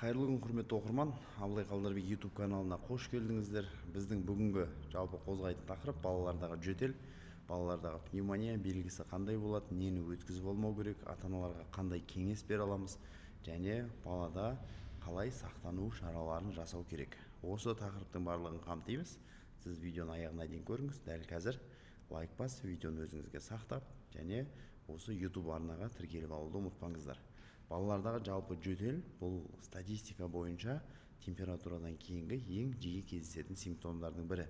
Қайырлы күн, құрметті оқырман! Абылай Қалдарбек YouTube каналына қош келдіңіздер. Біздің бүгінгі жалпы қозғайтын тақырып: балалардағы жөтел, балалардағы пневмония белгісі қандай болады, нені өткізіп алмау керек, ата аналарға қандай кеңес бере аламыз және балада қалай сақтану шараларын жасау керек. Осы тақырыптың барлығын қамтимыз. Сіз видеоны аяғына дейін көріңіз. Дәл қазір лайк бас, видеоны өзіңізге сақтап және осы YouTube арнаға тіркеліп алуды ұмытпаңыздар. Балалардағы жалпы жөтел — бұл статистика бойынша температурадан кейінгі ең жиі кездесетін симптомдардың бірі.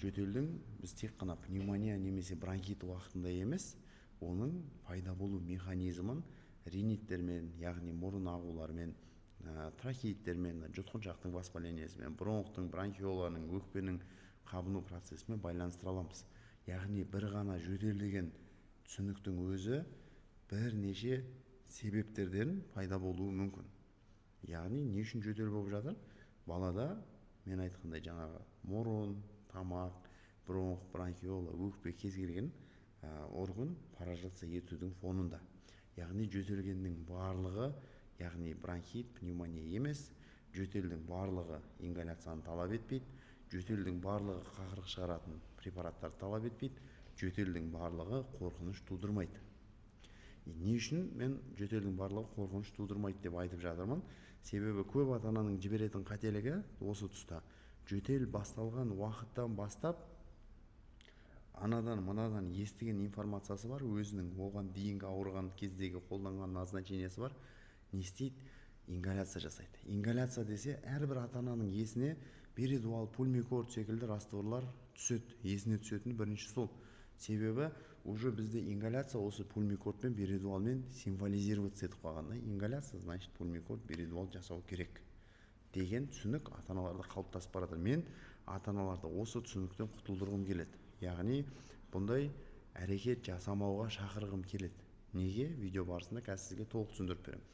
Жөтелдің біз тек қана пневмония немесе бронхит уақытында емес, оның пайда болу механизмін риниттермен, яғни мұрын ағуларымен, трахеиттермен, жұтқыншақтың воспалениесімен, бронхтың, бронхиоланың, өкпенің қабыну процесімен байланыстыра аламыз. Яғни бір ғана жөтел деген түсініктің өзі бірнеше себептерден пайда болуы мүмкін. Яғни не үшін жөтел болып жатыр балада? Мен айтқандай, жаңағы мұрын, тамақ, бронх, бронхиола, өкпе, кез келген орган поражаться етудің фонында. Яғни жөтелгеннің барлығы, яғни бронхит, пневмония емес. Жөтелдің барлығы ингаляцияны талап етпейді, жөтелдің барлығы қақырық шығаратын препараттарды талап етпейді, жөтелдің барлығы қорқыныш тудырмайды. Не үшін мен жөтелдің барлығы қорқыныш тудырмайды деп айтып жатырмын? Себебі көп ата ананың жіберетін қателігі осы тұста: жөтел басталған уақыттан бастап анадан мынадан естіген информациясы бар, өзінің оған дейінгі ауырған кездегі қолданған назначениесі бар. Не істейді? Ингаляция жасайды. Ингаляция десе, әрбір ата ананың есіне Беридуал, Пульмикорт секілді растворлар түседі. Есіне түсетіні бірінші сол. Себебі уже бізде ингаляция осы Пульмикорт пен Беридуалмен символизироваться етіп қалған да. Ингаляция — значит, Пульмикорт, Беридуал жасау керек деген түсінік ата аналарда қалыптасып бара жатыр. Мен ата аналарды осы түсініктен құтылдырғым келеді, яғни бұндай әрекет жасамауға шақырғым келеді. Неге? Видео барысында қазір сізге толық түсіндіріп беремін.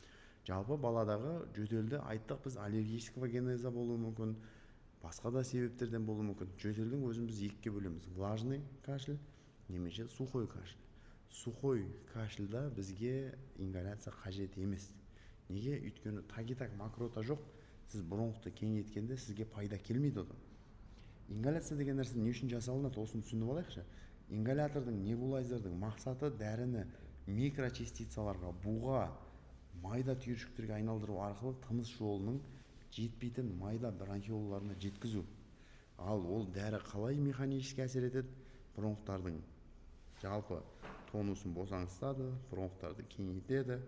Жалпы баладағы жөтелді айттық біз, аллергического генеза болуы мүмкін, басқа да себептерден болуы мүмкін. Жөтелдің өзін біз екіге бөлеміз: влажный кашель немесе сухой кашель. Сухой кашельда бізге ингаляция қажет емес. Неге? Өйткені так и так мокрота жоқ. Сіз бронхты кеңейткенде сізге пайда келмейді одан. Ингаляция деген нәрсе не үшін жасалынады, осыны түсініп алайықшы. Ингалятордың, небулайзердің мақсаты — дәріні микрочастицаларға, буға, майда түйіршіктерге айналдыру арқылы тыныс жолының жетпейтін майда бронхиолаларына жеткізу. Ал ол дәрі қалай механически әсер етеді? Бронхтардың жалпы тонусын босаңсытады, бронхтарды кеңейтеді.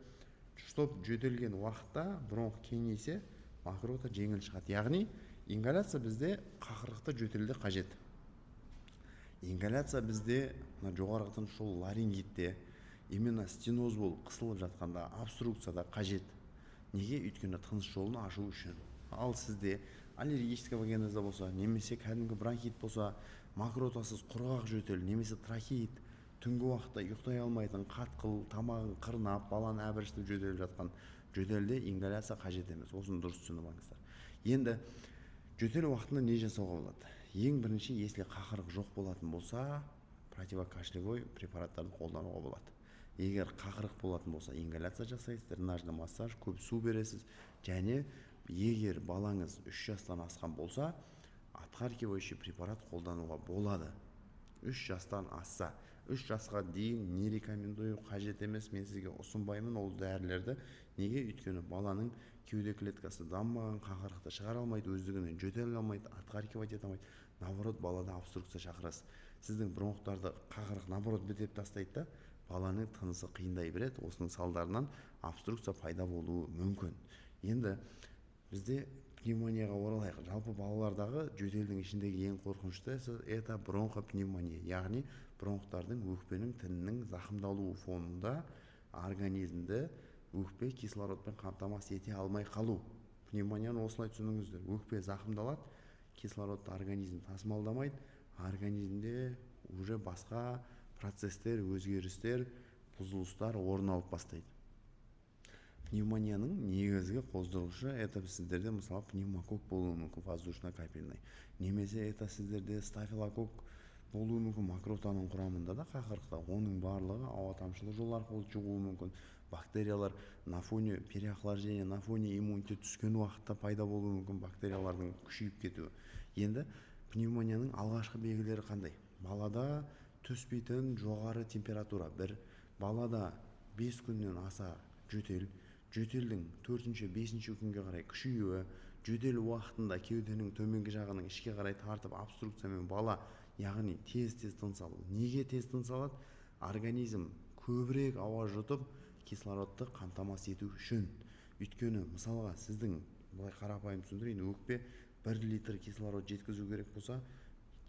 Чтоб жөтелген уақытта бронх кеңейсе, мокрота жеңіл шығады. Яғни ингаляция бізде қақырықты жөтелде қажет. Ингаляция бізде мына жоғарғы тыныс жолы ларингитте, именно стеноз болып қысылып жатқанда, обструкцияда қажет. Неге? Өйткені тыныс жолын ашу үшін. Ал сізде аллергического генеза болса немесе кәдімгі бронхит болса, мокротасыз құрғақ жөтел немесе трахеит, түнгі уақытта ұйықтай алмайтын, қатқыл, тамағын қырнап, баланы әбіржітіп жөтеліп жатқан жөтелде ингаляция қажет емес. Осыны дұрыс түсініп алыңыздар. Енді жөтел уақытында не жасауға болады? Ең бірінші, если қақырық жоқ болатын болса, противокашлевой препараттарды қолдануға болады. Егер қақырық болатын болса, ингаляция жасайсыз, дренажный массаж, көп су бересіз. Және егер балаңыз 3 жастан асқан болса, отхаркивающий препарат қолдануға болады 3 жастан асса. 3 жасқа дейін не рекомендую, қажет емес, мен сізге ұсынбаймын ол дәрілерді. Неге? Өйткені баланың кеуде клеткасы дамымаған, қақырықты шығара алмайды, өздігінен жөтеле алмайды, отхаркивать ете алмайды. Наоборот, балада обструкция шақырасыз. Сіздің бронхтарды қақырық, наоборот, бітеп тастайды да, баланың тынысы қиындай береді. Осының салдарынан обструкция пайда болуы мүмкін. Енді бізде пневмонияға оралайық. Жалпы балалардағы жөтелдің ішіндегі ең қорқыныштысы — это бронхопневмония, яғни бронхтардың, өкпенің тінінің зақымдалуы фонында организмді өкпе кислородпен қамтамасыз ете алмай қалу. Пневмонияны осылай түсініңіздер: өкпе зақымдалады, кислородты организм тасымалдамайды, организмде уже басқа процесстер, өзгерістер, бұзылыстар орын алып бастайды. Пневмонияның негізгі қоздырғышы — это сіздерде, мысалы, пневмококк болуы мүмкін, воздушно капельный, немесе это сіздерде стафилококк болуы мүмкін мокротаның құрамында да, қақырықта. Оның барлығы ауа тамшылы жол арқылы жұғуы мүмкін. Бактериялар на фоне переохлаждения, на фоне иммунитет түскен уақытта пайда болуы мүмкін, бактериялардың күшейіп кетуі. Енді пневмонияның алғашқы белгілері қандай? Балада түспейтін жоғары температура бір, балада 5 күннен аса жөтел, жөтелдің 4-ші, 5-ші күнге қарай күшеюі, жөтел уақытында кеуденің төменгі жағының ішке қарай тартып обструкциямен бала, яғни тез-тез тыныс алу. Неге тез тыныс алады? Организм көбірек ауа жұтып, кислородты қамтамасыз ету үшін. Өйткені мысалға сіздің былай қарапайым түсіндірейін, өкпе 1 литр кислород жеткізу керек болса,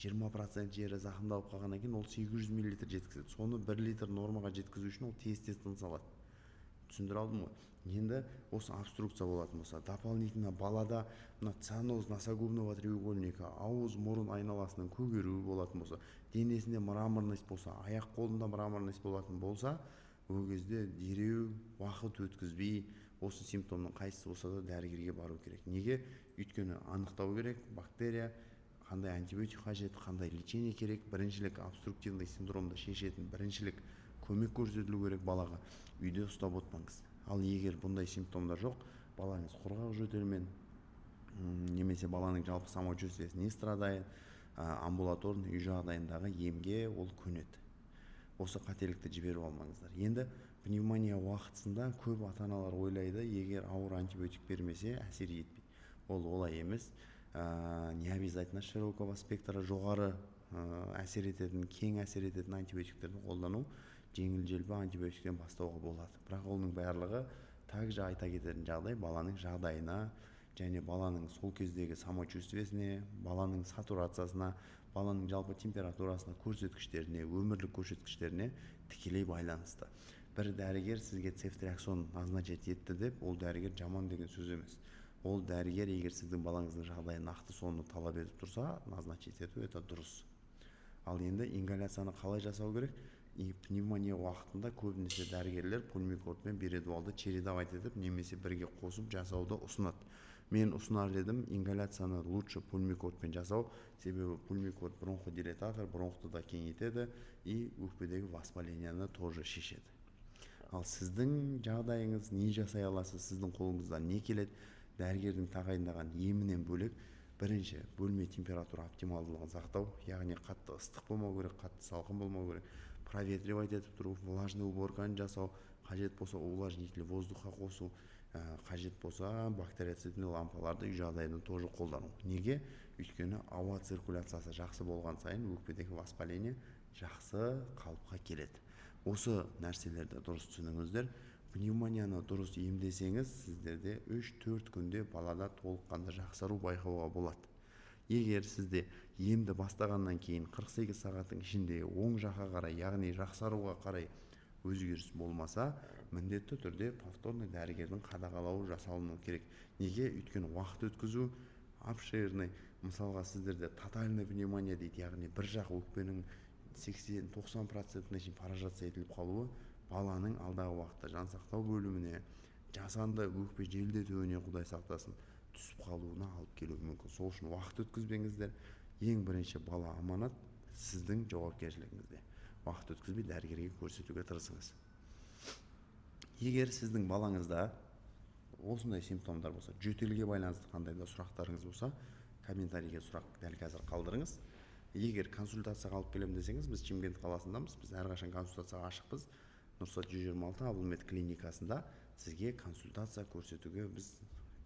20% жері зақымдалып қалғаннан кейін ол 800 миллилитр жеткізеді. Соны 1 литр нормаға жеткізу үшін ол тез-тез тыныс алады. Түсіндіре алдым ғой. Енді осы обструкция болатын болса, дополнительно балада мына цианоз носогубного треугольника, ауыз мұрын айналасының көгеруі болатын болса, денесінде мраморность болса, аяқ қолында мраморность болатын болса, ол кезде дереу уақыт өткізбей осы симптомның қайсысы болса да дәрігерге бару керек. Неге? Өйткені анықтау керек, бактерия, қандай антибиотик қажет, қандай лечение керек. Біріншілік обструктивный синдромды шешетін біріншілік көмек көрсетілу керек балаға. Үйде ұстап отпаңыз. Ал егер бұндай симптомдар жоқ, балаңыз құрғақ жөтелмен, немесе баланың жалпы самочувствиесі не страдает, амбулаторный үй жағдайындағы емге ол көнеді. Осы қателікті жіберіп алмаңыздар. Енді пневмония уақытысында көп ата-аналар ойлайды, егер ауыр антибиотик бермесе әсер етпейді. Ол олай емес. Не обязательно широкого спектра жоғары әсер ететін, кең әсер ететін антибиотиктерді қолдану, жеңіл желпі антибиотиктен бастауға болады. Бірақ оның барлығы также айта кететін жағдай баланың жағдайына және баланың сол кездегі самочувствиесіне, баланың сатурациясына, баланың жалпы температурасына, көрсеткіштеріне, өмірлік көрсеткіштеріне тікелей байланысты. Бір дәрігер сізге цефтриаксон назначать етті деп, ол дәрігер жаман деген сөз емес. Ол дәрігер егер сіздің балаңыздың жағдайы нақты соны талап етіп тұрса, назначать ету это дұрыс. Ал енді ингаляцияны қалай жасау керек? И пневмония уақытында көбінесе дәрігерлер пульмикорт пен беродуалды чередовать етіп немесе бірге қосып жасауды ұсынады. Мен ұсынар едім ингаляцияны лучше пульмикортпен жасау, себебі пульмикорт бронходилататор, бронхты да кеңейтеді и өкпедегі воспаленияны тоже шешеді. Ал сіздің жағдайыңыз не жасай аласыз, сіздің қолыңыздан не келеді? Дәрігердің тағайындаған емінен бөлек бірінші бөлме температура оптималдылығын сақтау, яғни қатты ыстық болмау керек, қатты салқын болмау керек, проветривать етіп тұру, влажный уборканы жасау, қажет болса увлажнитель воздуха қосу, қажет болса бактерицидный лампаларды үй жағдайында тоже қолдану. Неге? Өйткені ауа циркуляциясы жақсы болған сайын өкпедегі воспаление жақсы қалыпқа келеді. Осы нәрселерді дұрыс түсініңіздер. Пневмонияны дұрыс емдесеңіз, сіздерде 3-4 күнде балада толыққанды жақсару байқауға болады. Егер сізде емді бастағаннан кейін 48 сағаттың ішінде оң жаққа қарай, яғни жақсаруға қарай өзгеріс болмаса, міндетті түрде повторный дәрігердің қадағалауы жасалыну керек. Неге? Өйткені уақыт өткізу обширный, мысалға сіздерде тотальный пневмония дейді, яғни бір жақ өкпенің 80-90%-іне шейін поражаться етіліп қалуы баланың алдағы уақытта жансақтау бөліміне, жасанды өкпе желдетуіне, Құдай сақтасын, түсіп қалуына алып келуі мүмкін. Сол үшін уақыт өткізбеңіздер. Ең бірінші бала аманат сіздің жауапкершілігіңізде. Уақыт өткізбей дәрігерге көрсетуге тырысыңыз. Егер сіздің балаңызда осындай симптомдар болса, жөтелге байланысты қандай да сұрақтарыңыз болса, комментарийге сұрақ дәл қазір қалдырыңыз. Егер консультацияға алып келемін десеңіз, біз Шымкент қаласындамыз, біз әрқашан консультацияға ашықпыз. Нұрсат 126 Абылмет клиникасында сізге консультация көрсетуге, біз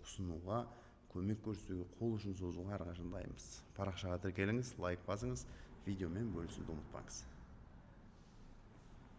ұсынуға, көмек көрсетуге, қол ұшын созуға әрқашан дайынбыз. Парақшаға тіркеліңіз, лайк басыңыз, видеомен бөлісуді ұмытпаңыз.